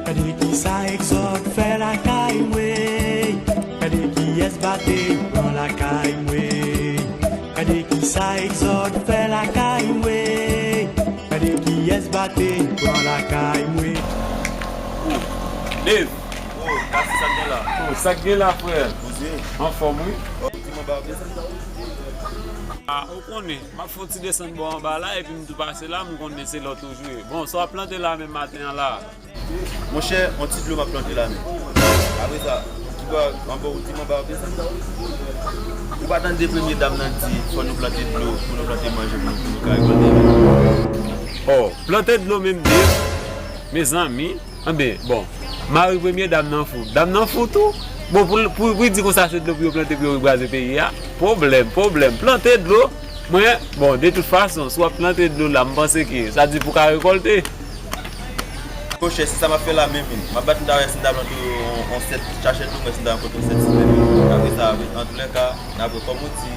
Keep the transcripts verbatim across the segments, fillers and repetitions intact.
Gade kisa Exode fè lakay mwen. Gade kiyès bate pran lakay mwen. Gade kisa Exode fè lakay mwen. Gade kiyès bate pran lakay mwen. Oh, Dave. Oh, Kasi, sa k gen la? Oh, sa k gen la, frè? Poze. Anfòm, wi. Oh, ti manba, oke. Ah, ou konnen, m ap fè yon ti desann bò anba la, epi m tou pase la, m konnen se lòt toujou. Bon, sa w ap plante la menm maten an la? Monchè, yon ti dlo m ap plante la menm. Apre sa, ou ti bò anba, ou ti manba, apre sa. Ou pa tande premye dam nan di, fò nou plante dlo, pou nou plante manje, pou nou, pou nou ka rekòlte. Oh, plante dlo menm, Dave. Mezanmi. Anben, bon, mari premye dam nan fou. Dam nan fou tou? Bon, pou, pou, pou di konsa se dlo pou yo plante pou yo rebraze peyi a? Pwoblèm, pwoblèm. Plante dlo. Mwen, bon, de tout fason, si w ap plante dlo la, m panse ke sa di pou ka rekòlte. Monchè, se sa m ap fè la menm, menm. M ap bat m ta wè si m ta plante yon, yon sèt, chache dlo, mwen si m ta rankontre yon sèt sitèn. Apre sa, apre, antouka, n ap wè kòm ou di,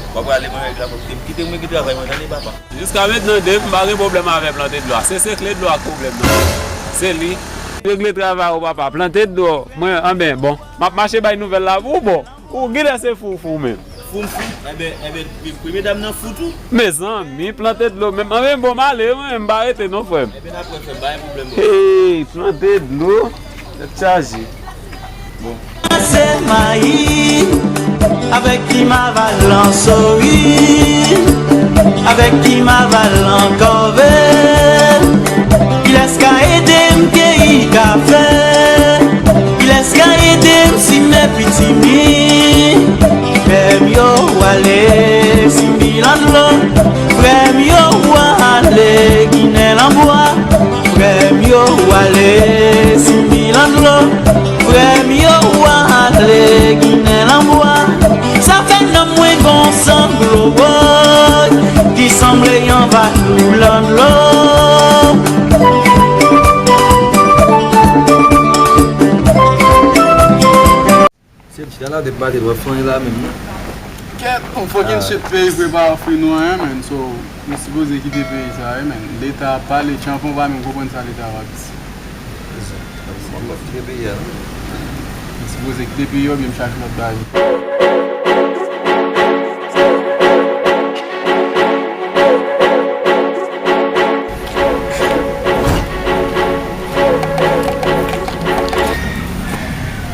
w ap rale mwen règ la, fòk kite m, kite m regle travay mwen, tande, papa. Jiska mentnan, Dave, m pa gen pwoblèm avè plante dlo a. Se sekle dlo a k pwoblèm nan. Se li. Regle travay ou, papa. Plante dlo. Mwen, anben, bon. M ap mache bay nouvèl la pou ou, bon. Ou genlè se fou, fou menm. Fou m fou? Enben, enben, premye dam nan fou tou? Mezanmi, plante dlo menm. Anben, bon, m ale, mwen, m pa rete non, frè m. Enben, n ap wè, frè m, pa gen pwoblèm, non. Hey, plante dlo. Tèt chaje. Bon. Se mayi avèk kim aval lan sori, avèk kim aval lan kòve. Kilès ka ede m keyi kafe? Kilès ka ede m simen pitimi? Frè m yo ale, sibi lan dlo. Frè m yo ale, ginen lan bwa. Frè m yo ale, sibi lan dlo. Frè m yo ale, ginen lan bwa. Sa fè nanm mwen gon sanglo, woy, ki sanble yon vatou lan dlo. Se ti la, depi maten, w ap fanyen la menm, non? Kèt, yon fucking shit, peyi prepare free nou anyen, man. So, nou sipoze kite peyi sa, wi, man. Leta ap pale, tchanpan pa menm konprann sa leta ap di. Mwen pap kite peyi a, non. Nou sipoze kite peyi a oubyen m chache lòt bagay.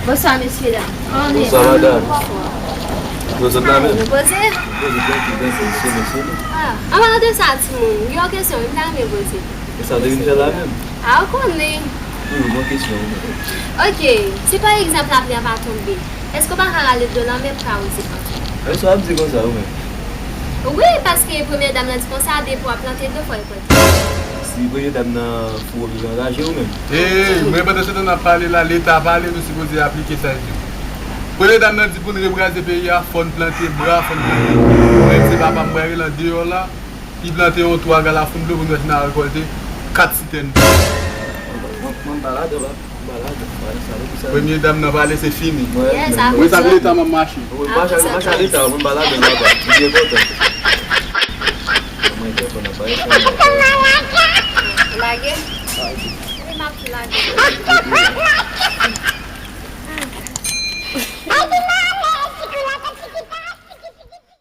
Bonswa, mesye dam. Kòman nou ye? Bonswa, madanm. Bonswa. Kòman nou poze? Nou poze? Nou poze, trankil, trankil, sele, sele. Ah, an palan de sa, timoun, m gen yon kesyon wi m ta renmen poze. E sa w te vin fè la menm? Ah, ou konnen. Toujou gon kesyon, ou menm. Ok, si pa egzanp lapli a pa tonbe, èske w pa ka rale dlo nan men pou ka woze plant yo? E sa w ap di konsa, ou menm? Wi, paske premye dam nan di konsa, depi w ap plante dlo, fò w plante. Si premye dam nan fou, w oblije angaje w menm. Ey, mwen pandan se tan n ap pale la, leta pale, nou sipoze aplike sa l di. Premye dam nan di pou n rebraze peyi a, fò n plante bwa, fò n plante dlo. Mwen menm se papa m, mwen rele an deyò la. Li plante yon twa galafon dlo pou nou wè si n a rekòlte kat sitèn. Mwen, mwen, mwen pa ladan, pa, mwen pa ladan, pa nan sa, pou sa. Premye dam nan pale, se fini. Mwen, yes, mwen, apre sa, leta m ap mache. Mwen mache, mache a leta, mwen pa ladan, papa. M byen kontan. Mwen telefòn nan pa reponn. Lage? Lage. Wi, m ap lage.